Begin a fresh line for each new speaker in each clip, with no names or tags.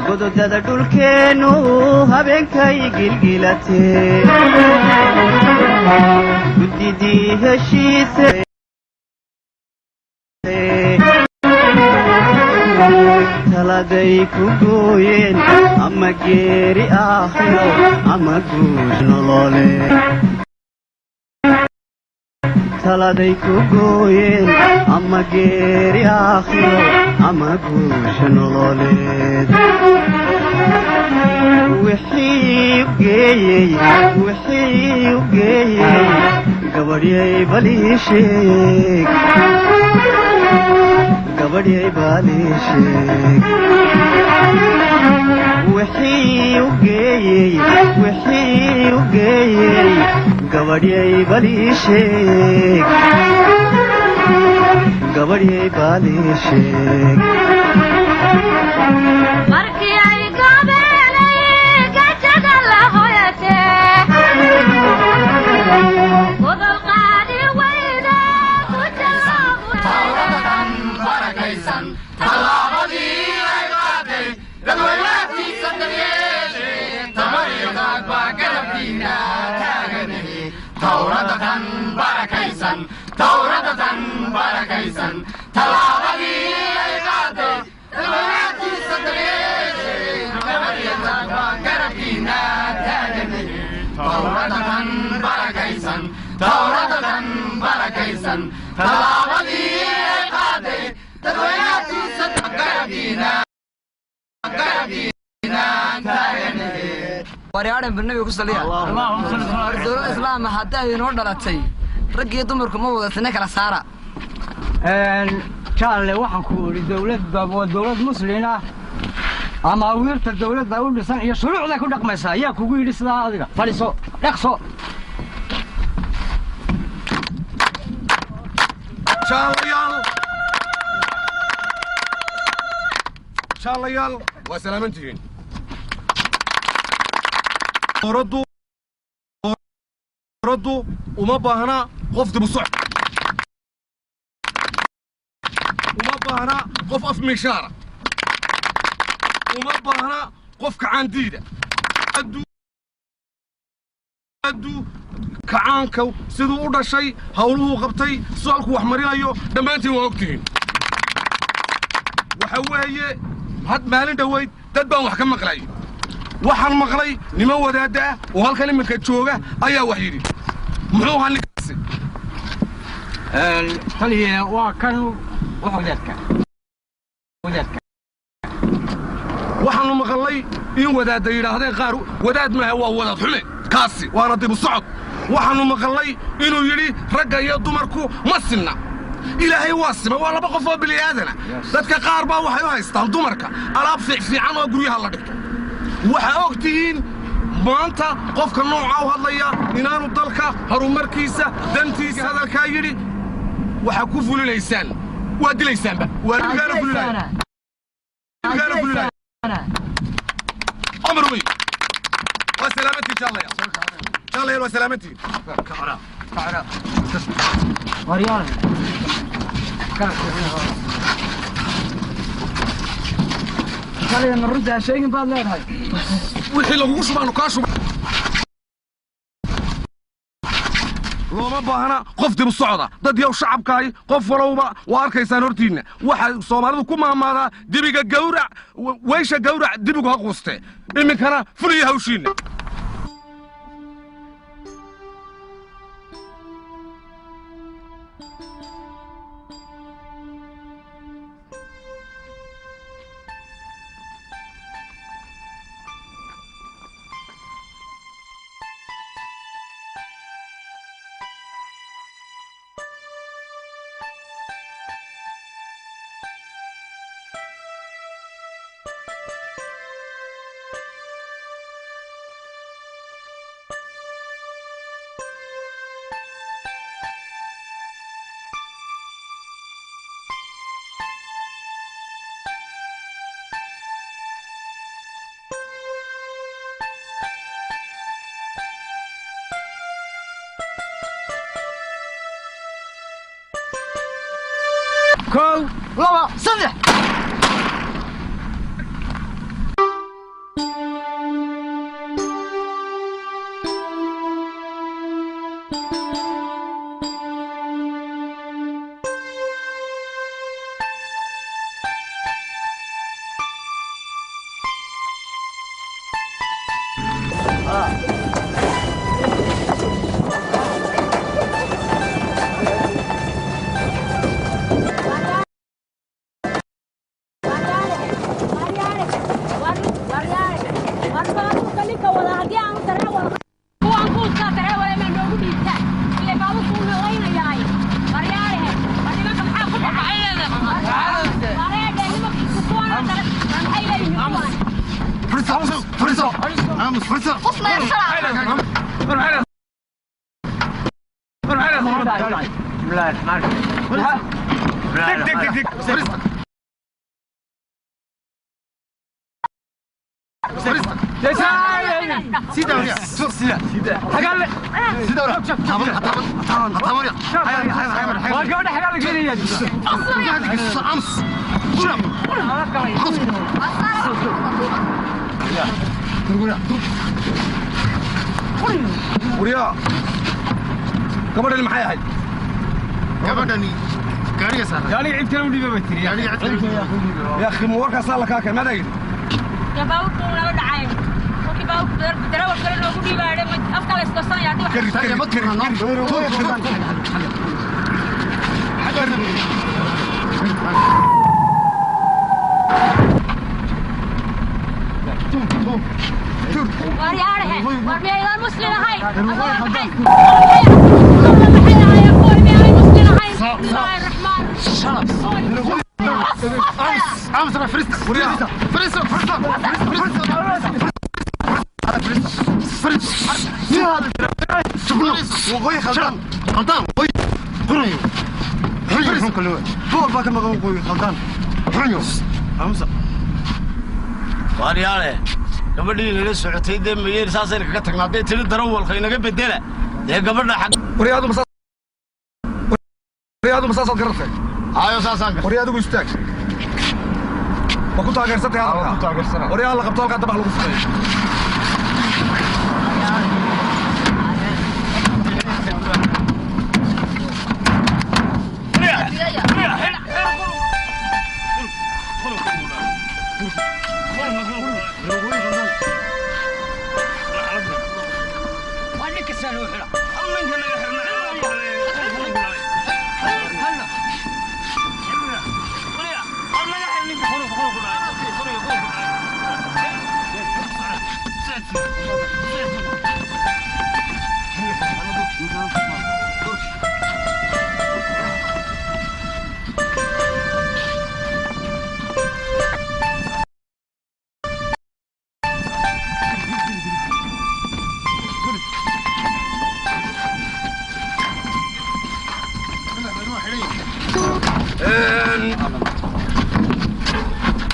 Gododada dhulkeennu habeenkay gilgilatee, guddidii heshiise taladay ku gooyeen, ama geeri aakhiro ama guush nolole. Taladay ku gooyeen ama geeri aakhiro ama guusha nololeed. Wixii u geeyey, wixii u geeyey, gabadhyay balii sheeg, gabadhyay balii sheeg. Wixii u geeyey, wixii u geeyey, gabadhyay balii sheeg, gabadhyay balii sheeg.
Markii ay gabeenay gajada la hoyatee, godol qaadi weyde ku.
Barakaysan tallaabadii ay qaaday dadweynaadkiisa daryeeshe, tamar iyo taag baa garabkiina taaganahi. Towrada tan barakaysan, towrada tan barakaysan, tallaabadii ay qaaday dadweynaadkiisa daryeeshe, tamar iyo taag baa garabkiina taaganahi. Towrada tan barakaysan, towrada tan barakaysan, tallaabadii ay qaaday dadweynaadkiisa garabkiina garabkiina taaganahi.
Waryaadhan, barnabi ku saliya. War dowlad Islaama hadday inoo dhalatay, rag iyo dumarku ma wadatine, kala saara.
Jaalle, waxaan ku idhi dowladda waa dowlad Muslin ah, amaawiirta dowladda u dhisan iyo shuruucday ku dhaqmaysaa. Yaa kugu yidhi sidaa? Adiga fadhiiso, dhaqso.
Jaalayaal, jaalayaal, waa salaaman tihiin. Dowladdu uma baahna qof dib u socod, uma baahna qof af miishaara, uma baahna qof kacaandiida. Addu kacaanka siduu u dhashay, hawluhuu qabtay, socodku wax marinayo, dhammaantiin waa ogtihiin. Waxa weeye, had maalin dhoweyd dad baan wax ka maqlay. Waxaan maqlay niman wadaadda ah oo halkan iminka jooga ayaa wax yidhi. Muxuu ahaa ninkaasi?
Taliye, waa kan wadaadka, wadaadka.
Waxaannu maqalnay in wadaadda yidhaahdeen qaar, wadaad maaha, waa wadaad xume kaasi, waana dibu socod. Waxaannu maqalnay inuu yidhi ragga iyo dumarku ma sinna. Ilaahay waa sima, waa laba qof oo bini'aadana. Dadka qaar baa waxay u haystaan dumarka alaab fiicfiican oo guryaha la dhigto. Waxaa og tihiin maanta qofka noocaa u hadlaya inaanu dalka horumarkiisa dantiisa hadalkaa yidhi. Waxaa ku fulinaysaan, waa dilaysaanba, waa dilkaana fulinaya, dilkaana fulinaya. Amar wey. Waa salaamantiin, jaalayaal, jaalayaal, waa salaamantiin.
Waryaal, taliya, ma runtaa sheegin baad leedahay?
Wixii lagugu shubaanu kaa shuba. Looma baahna qof dib u socda. Dad yow shacabkaahi, qof walowba waa arkaysaan hortiinna. Waxaa Soomaalidu ku maamaadaa dibiga gawrac, weysha gawrac, dibigu ha quuste. Iminkana fuliya hawshiinna.
Kow, laba, saddex. Waa gabadha xagaa la geenayaa.
Waryaa, gabadhani maxay ahayd?
Gabadhani gaariga saaran.
Gaariga cid kale u dhiiba bay tiri.
Gaariga cid kale u dhiiba.
Yaa akhi, ma warkaasaa la kaa keen madaa yidhi? Karid, karid, karid, karid.
Waqooyi khaldaan, khaldaan waqooyi qurayo
Bool baa ka maqan, waqooyi khaldaan xunyo amsa.
Waaryaale, gabadhii nala socotay dee mayeer saasayna kaga tagnaa hadday tiri darawalka inaga bedela dee gabadha xag.
Waryaa, adigu waryaa, adigu masaasaad garatay?
Hayo, saasaan gartay.
Waryaa, adigu istaag. Ma ku taageersantay hadalka?
Ku taageersana.
Waryaa, la qabto, halkaa dabax lagu furay.
Waa ninka saan u xidha.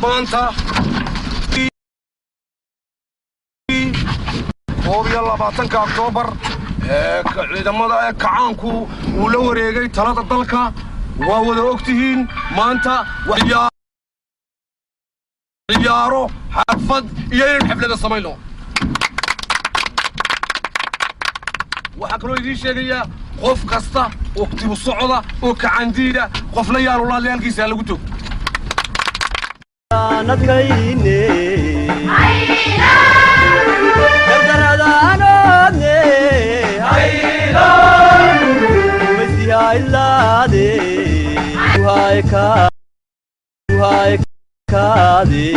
Maanta 21-ka Oktoobar ee ciidamada ee kacaanku uu la wareegay talada dalka, waa wada og tihiin. Maanta ciyaaro, xafad iyo inaynu xaflada samayno. Waxaa kaloo idiin sheegayaa, qof kasta oo dibu socda oo kacandiida, qofna yaanu laadlay, halkiisa ha lagu toog.
Nadkayne gardaradaanoodne umaysiha ilaade kaade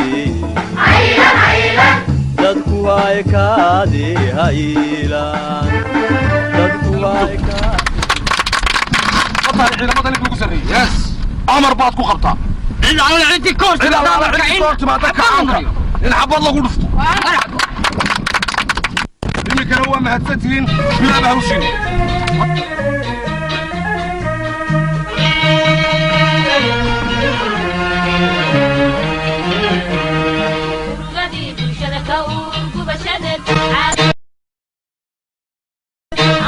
dadku hay kaade haylan dadku hay kaade.
Ma tahay ciidamada ninka ugu sarreeyey? Yes. Amar baad ku qabtaa.
Cid alla cidii ka hor
cid allaala cidii ka hor timaada kacaanka in xabad lagu dhufto. Iminkana waa mahadsantihiin, bilaaba hawshiina.
Urugadii bulshada ka uur gubashadeed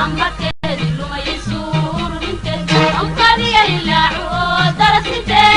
ambateedi lumaysu ururinteed onkadiya ilaacu oo darasinteed.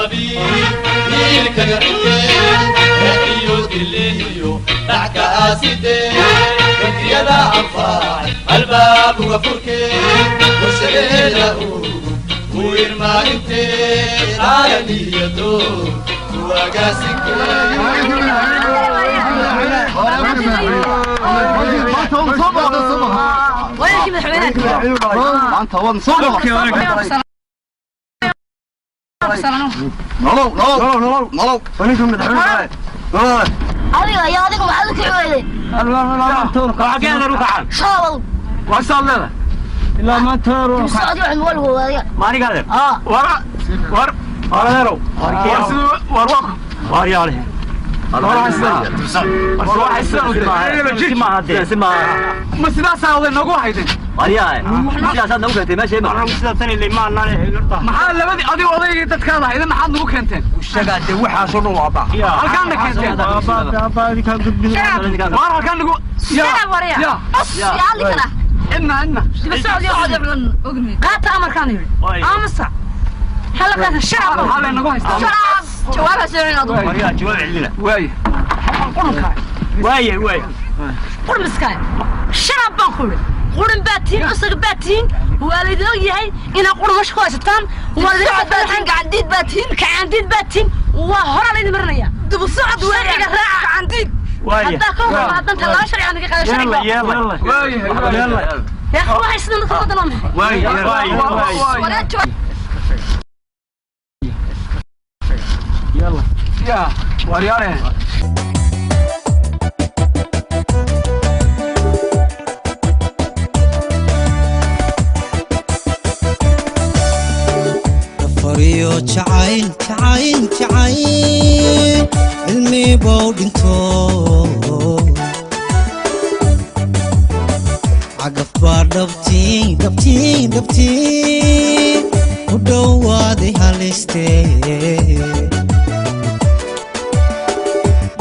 Qabiilkaga cidee iyo diliyo dhacka aasidee bangiyada anfaac albaabuga furkee warshadeeda u irmaarintee aayaniyado kuwagaasinkee.
Waynkii madaxweynaha.
Maanta waan soo nolow nolow nolow nolow.
Adiga iyo adiga maxaad u kici weyday? Shaabal.
Wasaad leedahay ilaa maanta.
Socod wax walba waa adiga. Ah.
War war war adeerow, war siduu war waa war yaale ma sidaasaa oday noogu haydeen? Maxaa labadii adiga odaygii dadkaada hayda maxaad nagu keenteen halkaanna keenteen? Waar halkaan nagu
Shacab waraya. Us ya hadli kara.
Cidna cidna.
Diba socod iyo socod iyo qaata amarkaan yidhi. Aamusa. Halkaas shacab.
Maxaa lay nagu haystaa?
Shacab. Jawaab ha soo celin adigu.
Waay waaye waay.
Qurmiskaay. Shacab baan ku yidhi. Qurin baa tihiin, cusug baa tihiin, waa laydin og yahay inaad qurmasho ku haysataan. Waa laydin baa tihiin, gacandiid baa tihiin, gacandiid baa tihiin, waa horaa laydin marinaya. Dubu socod weeyaan. Sharciga raaca. Gacandiid. Haddaa ka hor haddan tallaabo sharci aan ka qaado sharciga.
Waay.
Yaa akhi, waxay sidan dadka wadan waa maxay?
Waay.
Waree jawaab.
Ya war yaale.
Fariyo jacayl jacayl jacayl cilmi bow dhinto cagaf baa dhabtii dhabtii dhabtii ku dhowaaday halistee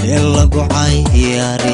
dheel lagu cayaariyo.